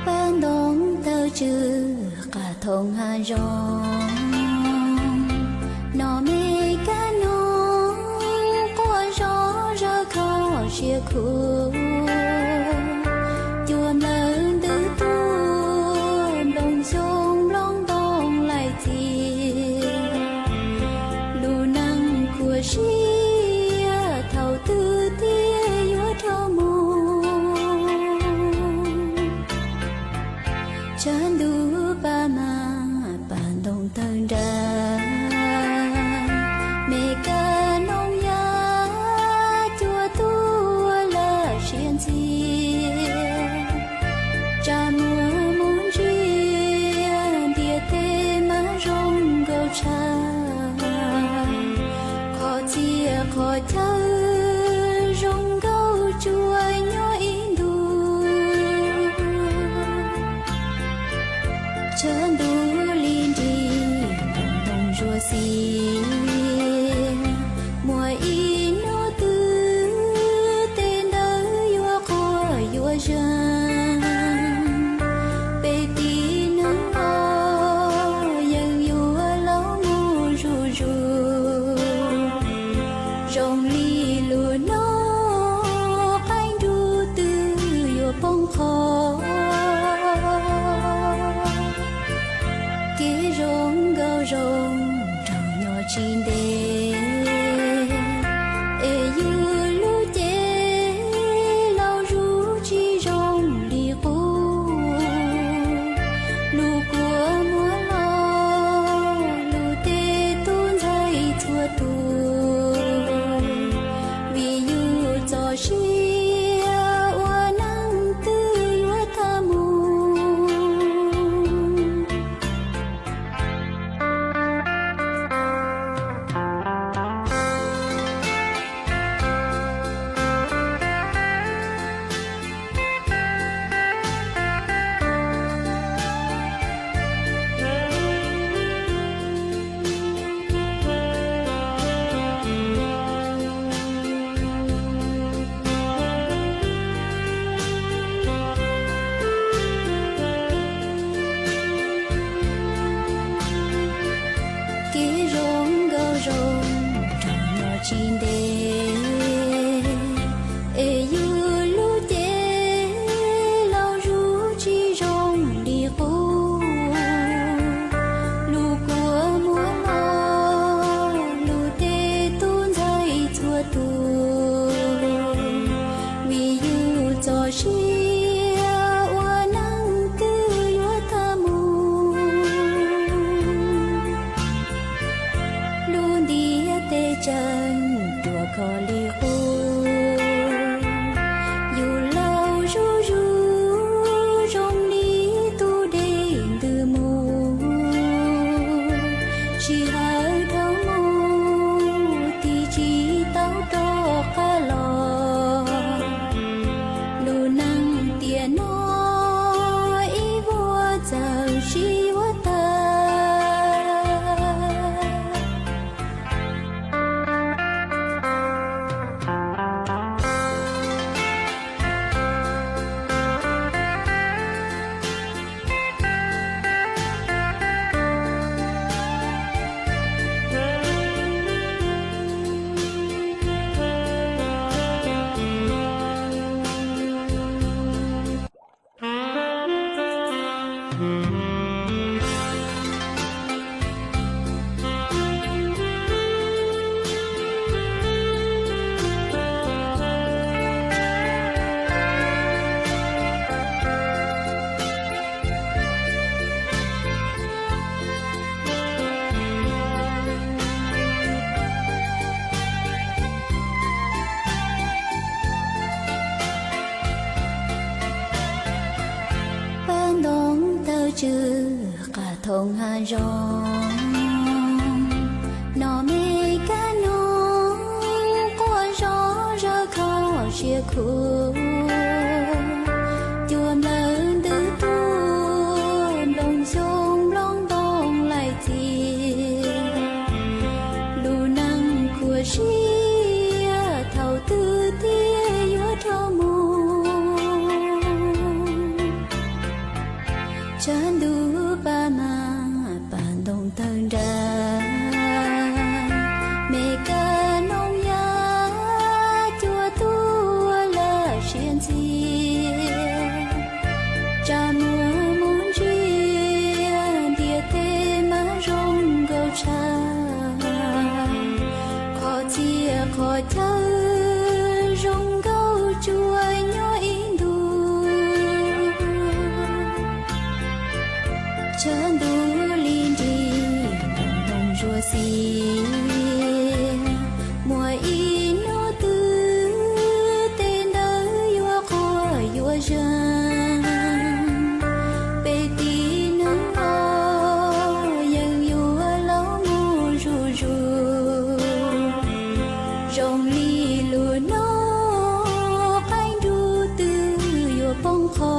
Paj ntoo tawg tsw qab thoob hav zoov, no me kab noog quaj zom zaws kho siab khuv. Cua nplawm ntws tuaj nplooj xyoob nplooj ntoo laim txias, lub neej khuam siab thaum twg thiaj yuav dhau mus. Tshav ntuj paj mas paj ntoo tawg nrag, me kab noog yaj cua tuaj lawm siav ntxiag. Tsa muag mus ntsia ntiaj teb mas zoo nkauj tshaj, qhov txhia qhov chaw zoo nkauj tsuas nyob ib ntus. Tshav ntuj li nrig nplooj ntoo zuag xiab, muaj ib hnub twg tej ntawd yuav quaj yuav zeeg. Peb tib neeg los yeej yuav los mus zuj zus, zoo li lub noob qaib nruj twb yuav poob qho. Kev zoo nkauj zoo nraug nyob tsis ntev, es yus lub cev laus zuj tsis zoo li qub. Lub kua muag los lub tej tub ntxhais txhua tus, vim yus txoj sia ua neej twb yuav tag mus. Kev zoo nkauj zoo nraug nyob tsis ntev, es yus lub cev laus zuj tsis zoo li qub. Lub kua muag los lub tej tub ntxhais txhua tus, vim yus txoj sia ua neej twb yuav tag mus. Lub ntiaj teb tseem ruam khov li qub, yus laus zuj zus zoo li tus dej ntws mus. Sij hawm dhau mus tim tsis tau rov qab los, lub neej tiam no ib vuag txawm sib yuav tag. Paj ntoo tawg Tsw qas thoob hav zoov, no me kab noog quaj zom zaws kho siab khuv. Cua nplawg ntws tuaj nplooj xyoob nplooj ntoo laim txias, lub neej khuav siab thaum twg thiaj yuav dhau mus. Tshav ntuj pab mas pab ntoo tawg nrag, me kab noog yaj cua tuaj lawm siav ntxiag. Tsa muag mus ntsia ntiaj teb mas zoo nkauj tshaj, qhov txhia qhov chaw zoo nkauj tsuas nyob ib ntus. Tshav ntuj li nrig nplooj ntoo zuag xiab, muaj ib hnub twg tej ntawd yuav quaj yuav zeeg. Peb tib neeg los yeej yuav los mus zuj zus, zoo li lub ntuj qaib nruj twb yuav poob qho.